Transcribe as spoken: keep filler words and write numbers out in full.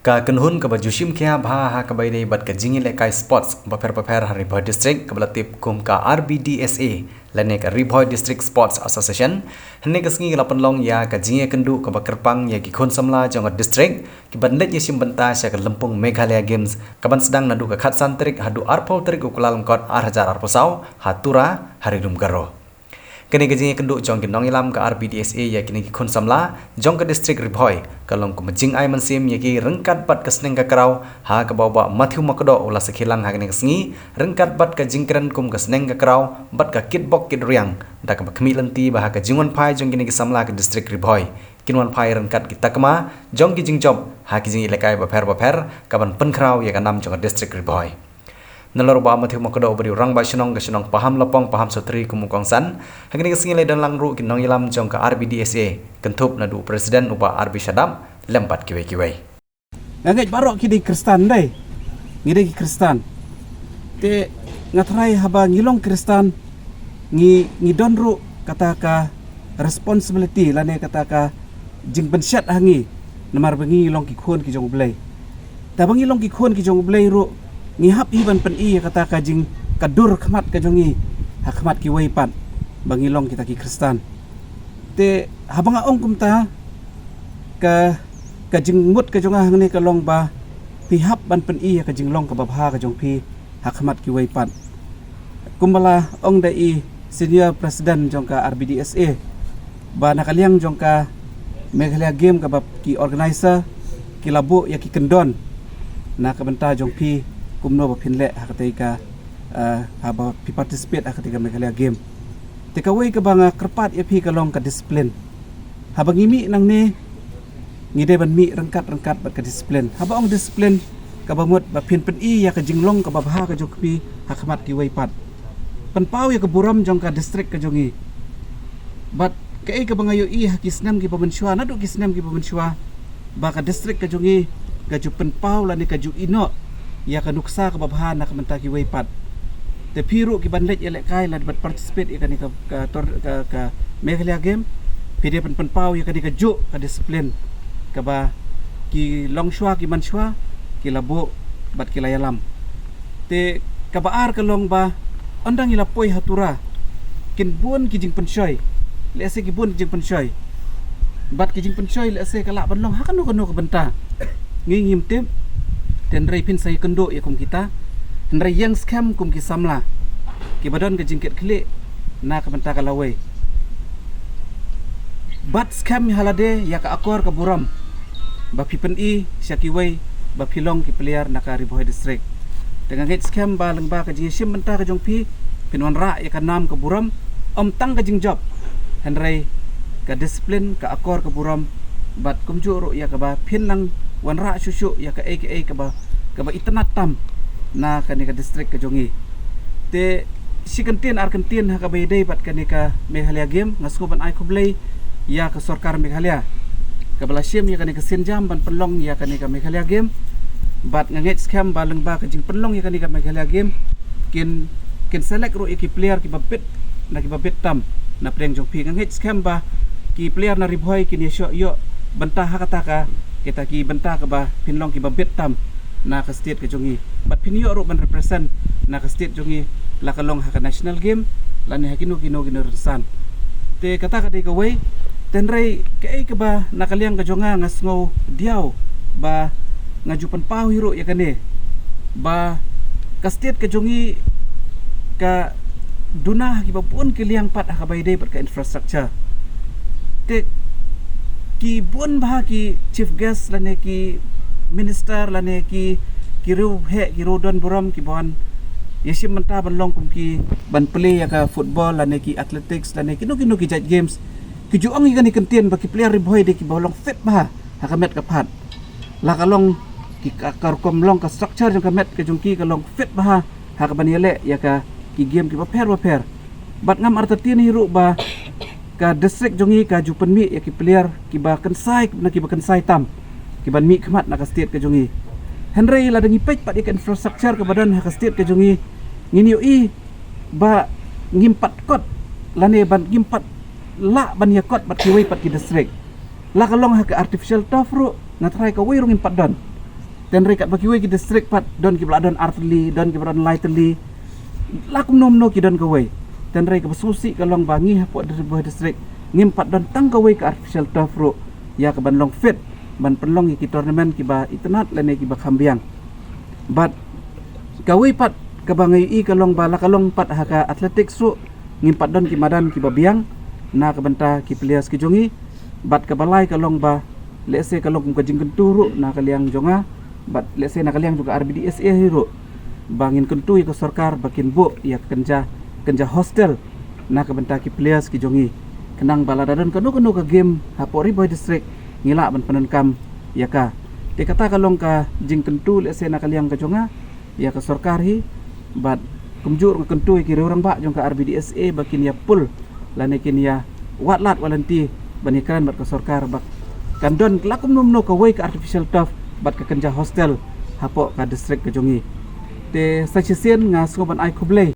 Ka kynhun kaba ju shim khia bha ha kaba ïadei bad ka jingïalehkai sports bapher bapher ha Ri Bhoi District, kaba la tip kum ka R B D S A lane ka Ri Bhoi District Sports Association, hynne ka sngi ka la pynlong ïa ka jingïakynduh kaba kyrpang ïa ki khun samla jong ka district kiban leit ïashim bynta sha ka lympung Meghalaya Games kaban sdang naduh ka khatsan tarik haduh arphew tarik u Kyllalyngkot ar hajar arphew saw ha Tura ha Ri Lum Garo. Kane ka jingïakynduh jong ki nongïalam ka R B D S A ïa kine ki khun samla jong ka district Ri Bhoi ka long kum ka jingai mynsiem ïa ki ryngkat bad ka sneng ka kraw ha kaba u Bah Matthew Makdoh u la sakhi lang ha kane ka sngi, ryngkat bad ka jingkren kum ka sneng ka kraw bad ka kitbok kitriang, da kaba khmih lynti ba ha ka jingwanphai jong kine ki samla ka district Ri Bhoi kin wanphai ryngkat ki takma jong ki jingjop ha ki jingïalehkai bapher bapher kaban pynkhraw ïa ka nam jong ka district Ri Bhoi. Nalor u Bah Matthew Makdoh uba dei u Rangbah Shnong ka shnong Pahamlapong Pahamsohthri kum u kongsan, ha kane ka sngi la ïadon lang ruh ki nongïalam jong ka R B D S A, kynthup naduh u President u Bah R B Shadap lem bad kiwei kiwei. Nga ngeit baroh ki dei Khristan, dei. Ngi dei ki Khristan. Te nga tharai haba ngi long Khristan, ngi, ngi don ruh kata ka responsibility lane kata ka jingpynshet ha ngi, namar ba ngi long ki khun ki jong U Blei. Te ba ngi long ki khun ki jong U Blei ruh, ngi hap hi ban pyni ïa kata ka jing, ka dur khmat ka jong ngi ha khmat kiwei pat, ba ngi long kita ki Khristan. Te haba nga ong kumta, ka, ka jingmut ka jong nga hangne ka long ba phi hap ban pyni ïa ka jinglong kaba bha ka jong phi ha khmat kiwei pat. Kumba la ong da i Senior President jong ka R B D S A, ba na ka liang jong ka Meghalaya Game kaba ki organizer ki la buh ïa ki kyndon na ka bynta jong phi kumno ba phin leh ha katei ka, eh, haba phi participate ha katei ka Meghalaya Game. Te kawei kaba nga kyrpad ïa phi ka long ka discipline. Haba ngi mih nangne, ngi dei ban mih ryngkat ryngkat bad ka discipline. Haba ong discipline, kaba mut ba phin pyni ïa ka jinglong kaba bha ka jong phi ha khmat kiwei pat. Pynpaw ïa ka burom jong ka district ka jong ngi. Bad kaei kaba nga ïohi ha ki snem kiba mynshuwa, naduh ki snem kiba mynshuwa, ba ka district ka jong ngi ka ju pynpaw lane ka ju ïehnoh ïa ka nuksa kaba bha na ka bynta kiwei pat. Te phi ruh kiban leit ïalehkai lane ban participate ïa kane ka, ka tor, ka, ka Meghalaya Game, phi dei ban pynpaw ïa kane kajuh ka discipline kaba ki longshuwa ki mynshuwa ki la buh bad ki la ïalam. Te kaba ar ka long ba ynda ngi la poi ha Tura, kin bun ki jingpynshoi. Lehse ki bun ki jingpynshoi. Bad ki jingpynshoi lehse ka lah ban long ha kano kano ka bynta. Ngi ngim tip. Te hynrei phin sa ïakynduh ïa kum kita. Hynrei ïeng skhem kum ki samla kiba don ka jingkitkhlieh na ka bynta ka lawei. Bat skhem ha lade ïa ka akor ka burom ba phi pyni sha kiwei ba phi long ki player na ka Ri Bhoi District. Te nga ngeit skhem ba lyngba ka jingïashim bynta ka jong phi, phin wanrah ïa ka nam ka burom, ym tang ka jingjop, hynrei ka discipline, ka akor ka burom, bad kumjuh ruh ïa kaba phin nang wanrah shuh shuh ïa kaei kaei kaba, kaba itynnad tam na kane ka district ka jong ngi. Te shi kyntien ar kyntien ha kaba ïadei bad kane ka Meghalaya Game, nga sngew ban ai khublei ïa ka sorkar Meghalaya kaba la shim ïa kane ka sienjam ban pynlong ïa kane ka Meghalaya Game. Bad nga ngeit skhem ba lyngba ka jingpynlong ïa kane ka Meghalaya Game, kin, kin select ruh ïa ki player kiba bit, na kiba bit tam na pdeng jong phi. Nga ngeit skhem ba ki player na Ri Bhoi kin ïashoh ïoh bynta ha kata ka, kita ki bynta kaba phin long kiba bit tam na ka state ka jong ngi. Bad phin ïoh ruh ban represent na ka state jong ngi, la ka long ha ka national game lane ha kino kino kino rynsan. Te kata ka dei kawei. Te hynrei kaei kaba na ka liang ka jong nga nga sngew diaw ba nga ju pynpaw hi ruh ïa kane, ba ka state ka jong ngi ka duna ha kiba bun ki liang pat ha kaba ïadei bad ka infrastructure. Te ki bun bha ki chief guest lane ki minister lane ki, ki riewheh, ki riewdon burom kiban ïashim bynta ban long kum ki, ban play ïa ka football lane ki athletics lane kino kino ki jait games. Ki ju ong ïa kane kyntien ba ki player Ri Bhoi dei kiba long fit bha ha ka met ka phad. La ka long ki ka, ka rukom long ka structure jong ka met ka jong ki ka long fit bha ha kaban ïaleh ïa ka ki game kiba pher ba pher. Bad ngam artatien hi ruh ba ka district jong ngi ka ju pynmih ïa ki player kiba kynsai, na kiba kynsai tam kiban mih khmat na ka state ka jong ngi. Hynrei lada ngi peit pat ïa ka infrastructure kaba don ha ka state ka jong ngi, ngin ïohi ba ngim pat kot lane ban ngim pat lah ban ïa kot bad kiwei pat ki district. La ka long ha ka artificial turf ruh, nga tharai kawei ruh ngim pat don. Tynrai katba kiwei ki district pat don kiba la don ar tylli, don kiba don lai tylli, la kumno kumno ki don kawei. Tynrai kaba sngewsih ka long ba ngi hapoh Ri Bhoi District ngim pat don tang kawei ka artificial turf ruh ïa kaban long fit ban pynlong ïa ki tournament kiba itynnad lane kiba kham biang. Bad kawei pat kaba nga ïohi ka long ba la ka long pat ha ka athletics ruh ngim pat don ki madan kiba biang na ka bynta ki players ki jong ngi. Bad kaba lai ka long ba lehse ka long kum ka jingkyntu ruh na ka liang jong nga, bad lehse na ka liang jong ka R B D S A hi ruh, ba ngin kyntu ïa ka sorkar ba kin buh ïa ka kynja, kynja hostel na ka bynta ki players ki jong ngi. Khnang ba lada don kano kano ka game hapoh Ri Bhoi District ngi lah ban pyndonkam ïa ka. Te kata ka long ka jingkyntu lehse na ka liang ka jong nga ïa ka sorkar hi, bad kumjuh ruh nga kyntu ïa ki rangbah jong ka R B D S A ba kin ïa pull lane kin ïa wad lad volunteer ban ïakren bad ka sorkar ba kan don la kumno kumno kawei ka artificial turf bad ka kynja hostel hapoh ka district ka jong ngi. Te sa shisien nga sngew ban ai khublei